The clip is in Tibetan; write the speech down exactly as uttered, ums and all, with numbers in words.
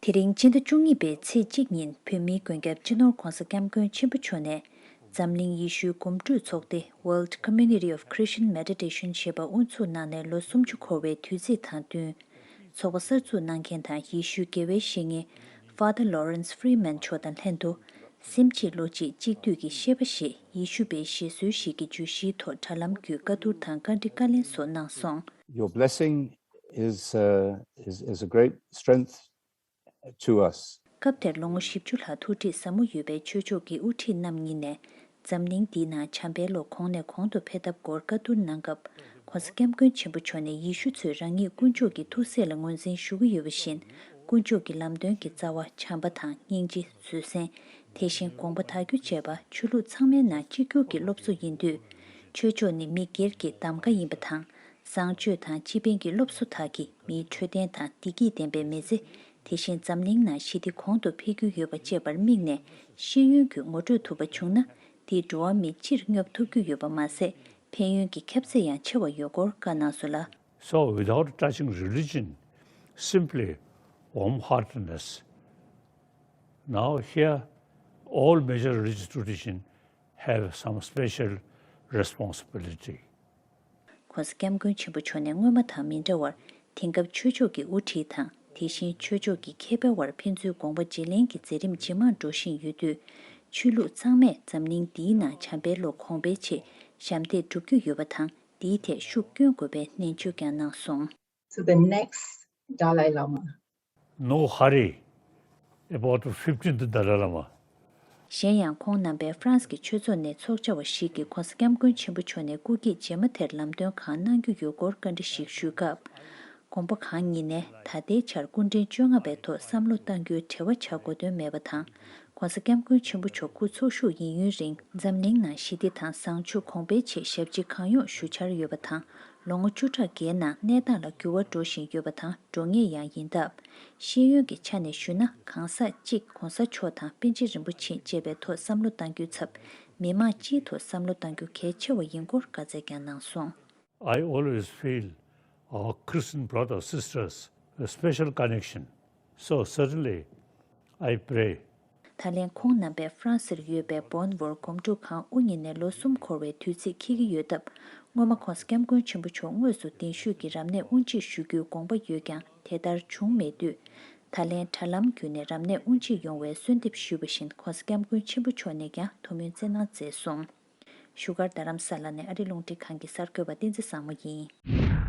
དེ་རིང་སྤྱི་ཟླ་བཅུ་གཉིས་པའི་ཚེས་གཅིག་ཉིན་བོད་མིའི་མགོན་སྐྱབས་སྤྱི་ནོར་༧གོང་ས་༧སྐྱབས་མགོན་ཆེན་པོ་མཆོག་ནས་འཛམ་གླིང་ཡེ་ཤུའི་སྒོམ་སྒྲུབ་ཚོགས་སྡེ་World Community of Christian Meditation ཞེས་པ་དབུ་འཛུགས་གནང་ནས་ལོ་སུམ་ཅུ་འཁོར་བའི་དུས་ཚིགས་དང་བསྟུན། ཚོགས་པ་གསར་འཛུགས་གནང་མཁན་དང་ཡེ་ཤུའི་དགེ་བའི་བཤེས་གཉེན་Father Lawrence Freeman མཆོག་དང་ལྷན་དུ། སེམས་གཅིག་བློ་གཅིག་གཅིག་བསྡུས་ཀྱི་ཤེས་པ་ཞེས་ཡེ་ཤུ་པའི་བཞེད་སྲོལ་ཞིག་གི་བརྗོད་གཞིའི་ཐོག་དྲ་ལམ་བརྒྱུད་བཀའ་བསྡུར་དང་བཀའ་འདྲི་བཀའ་ལན་སོགས་གནང་སོང་། Your blessing is, uh, is, is a great strength to us. སྐབས་དེར་ལོ་ངོ་བཞི་བཅུ་ལྷག་ཐུགས་ཁྲིད་ཟབ་མོ་ཡོད་པའི་ཆོས་ཕྱོགས་ཀྱི་དབུ་ཁྲིད་རྣམ་གཉིས་ནས། འཛམ་གླིང་འདིའི་ནང་བྱམས་པའི་བློ་གོང་ནས་གོང་དུ་འཕེལ་ཐབས་སྐོར་བཀའ་བསྡུར་གནང་སྐབས། ྋགོང་ས་ྋསྐྱབས་མགོན་ཆེན་པོ་མཆོག་ནས་ཡེ་ཤུ་ཚོས་རང་ཉིད་དཀོན་མཆོག་གི་ཐུགས་སྲས་ལ་ངོས་འཛིན་ཞུ་གི་ཡོད་པ་བཞིན། དཀོན་མཆོག་གི་ལམ་སྟོན་གྱི་རྩ་བ་བྱམས་པ་དང་སྙིང་རྗེ། བཟོད་བསྲན། དེ་བཞིན་དགོངས་པ་དག་རྒྱུ་བཅས་པ་ཆོས་ལུགས་ཚང་མའི་ནང་གཅིག་གྱུར་གྱི་སློབ་གསོ་ཡིན་དུས། ཆོས་ཕྱོགས་ནི་མི་སྒེར་གྱི་གདམ་ག་ཡིན་པ་དང་། བཟང་སྤྱོད་དང་སྤྱི་ཕན་གྱི་སློབ་གསོ་དག་གིས་མིའི་འཕྲོད་བསྟེན་དང་བདེ་སྐྱིད་ལྡན་པའི་མི་ཚེ། དེ་བཞིན་འཛམ་གླིང་ནང་ཞི་བདེ་གོང་དུ་འཕེལ་རྒྱུ་ཡོད་པ་བཅས་པར་དམིགས་ནས། ཤེས་ཡོན་གྱི་ངོ་སྤྲོད་ཐུབ་པ་བྱུང་ན། དེས་འགྲོ་བ་མི་སྤྱིར་སྙོབ་ཐུབ་རྒྱུ་ཡོད་པ་མ་ཟད། ཕན་ཡོན་གྱི་ཁྱབ་ཚད་ཡང་ཆེ་བ་ཡོད་སྐོར་བཀའ་གནང་སོང་ལ། So, without touching religion, simply warm heartedness. Now, here, all major religious traditions have some special responsibility. ྋགོང་ས་ྋསྐྱབས་མགོན་ཆེན་པོ་མཆོག་ནས་སྔོན་མ་དང་མི་འདྲ་བར། དེང་སྐབས་ཆོས་ཕྱོགས་ཀྱི་དབུ་ཁྲིད་དང་། དེ་བཞིན་ཆོས་ཕྱོགས་ཀྱི་མཁས་པའི་དབར་ཕན་ཚུན་དགོངས་པ་བརྗེ་ལེན་གྱི་མཛད་རིམ་ཇེ་མང་འགྲོ་བཞིན་ཡོད་དུས། ཆོས་ལུགས་ཚང་མས་འཛམ་གླིང་འདིའི་ནང་བྱམས་པའི་བློ་གོང་འཕེལ་ཆེད་ཞབས་འདེགས་སྒྲུབ་རྒྱུ་ཡོད་པ་དང་། འདིའི་ཐད་ཤུགས་སྐྱོན་དགོས་པའི་ནན་བརྗོད་ཀྱང་གནང་སོང་། To the next Dalai Lama. No hurry about the fifteenth Dalai Lama. གཞན་ཡང་ཁོང་རྣམ་པས་ཧྥ་རན་སི་གི་ཆོས་ཚོགས་ནས་ཚོགས་བཅར་བ་ཞིག་གིས་ྋགོང་ས་ྋསྐྱབས་མགོན་ཆེན་པོ་མཆོག་ནས་སྐུ་སྐྱེས་རྗེས་མ་དེར་ལམ་སྟོན་གང་གནང་རྒྱུ་ཡོད་སྐོར་བཀའ་འདྲི་ཞིག་ཞུས་སྐབས། དགོངས་པ་གང་ཉིད་ནས་ད་ལྟའི་ཆར་སྐུ་ཕྲེང་བཅོ་ལྔ་པའི་ཐོག་བསམ་བློ་གཏང་རྒྱུའི་བྲེལ་བ་བྱ་དགོས་དོན་མེད་པ་དང་། ྋགོང་ས་ྋསྐྱབས་མགོན་ཆེན་པོ་མཆོག་སྐུ་འཚོ་བཞུགས་ཡིན་ཡུན་རིང་འཛམ་གླིང་ནང་ཞི་བདེ་དང་བཟང་སྤྱོད་གོང་འཕེལ་ཆེད་ཞབས་ཕྱི་གང་ཡོང་ཞུ་འཆར་ཡོད་པ་དང་། ལོ་ངོ་བཅུ་ཕྲག་འགའི་ནང་གནས་སྟངས་ལ་འགྱུར་བ་འགྲོ་བཞིན་ཡོད་པ་དང་འགྲོ་ངེས་ཡང་ཡིན་སྟབས། ཤེས་ཡོན་གྱི་ཆ་ནས་ཞུས་ན་གང་ཟག་གཅིག་ྋགོང་ས་མཆོག་དང་པཎ་ཆེན་རིན་པོ་ཆེ་བཅས་པའི་ཐོག་བསམ་བློ་གཏང་རྒྱུའི་ཚབ་མི་མང་སྤྱིའི་ཐོག་བསམ་བློ་གཏང་རྒྱུ་གལ་ཆེ་བ་ཡིན་སྐོར་བཀའ་སྩལ་ཀྱང་གནང་སོང་། I always feel our Christian brothers sisters a special connection. So certainly, I pray. ད་ལན་ཁོང་རྣམ་པས་ཧྥ་རན་སིར་ཡོད་པའི་བོན་ཝོར་སྒོམ་སྒྲུབ་ཁང་དབུ་བརྙེས་ནས་ལོ་གསུམ་འཁོར་བའི་དུས་ཚིགས་འཁེལ་གྱི་ཡོད་སྟབས། སྔོན་མ་ྋགོང་ས་ྋསྐྱབས་མགོན་ཆེན་པོ་མཆོག་དངོས་སུ་གདན་ཞུས་ཀྱིས་རབ་གནས་དབུ་འབྱེད་ཞུ་རྒྱུའི་དགོངས་པ་ཡོད་ཀྱང་དེ་ལྟར་བྱུང་མེད་དུས། ད་ལན་དྲ་ལམ་བརྒྱུད་ནས་རབ་གནས་དབུ་འབྱེད་ཡོང་བའི་གསོལ་འདེབས་ཞུས་པ་བཞིན་ྋགོང་ས་ྋསྐྱབས་མགོན་ཆེན་པོ་མཆོག་ནས་ཀྱང་ཐུགས་སྨོན་བསྩལ་གནང་མཛད་སོང་། བཞུགས་སྒར་རྡ་རམ་ས་ལ་ནས་ཨ་རི་རླུང་འཕྲིན་ཁང་གི་གསར་འགོད་པ་བསྟན་འཛིན་བཟང་མོ་ཡིན།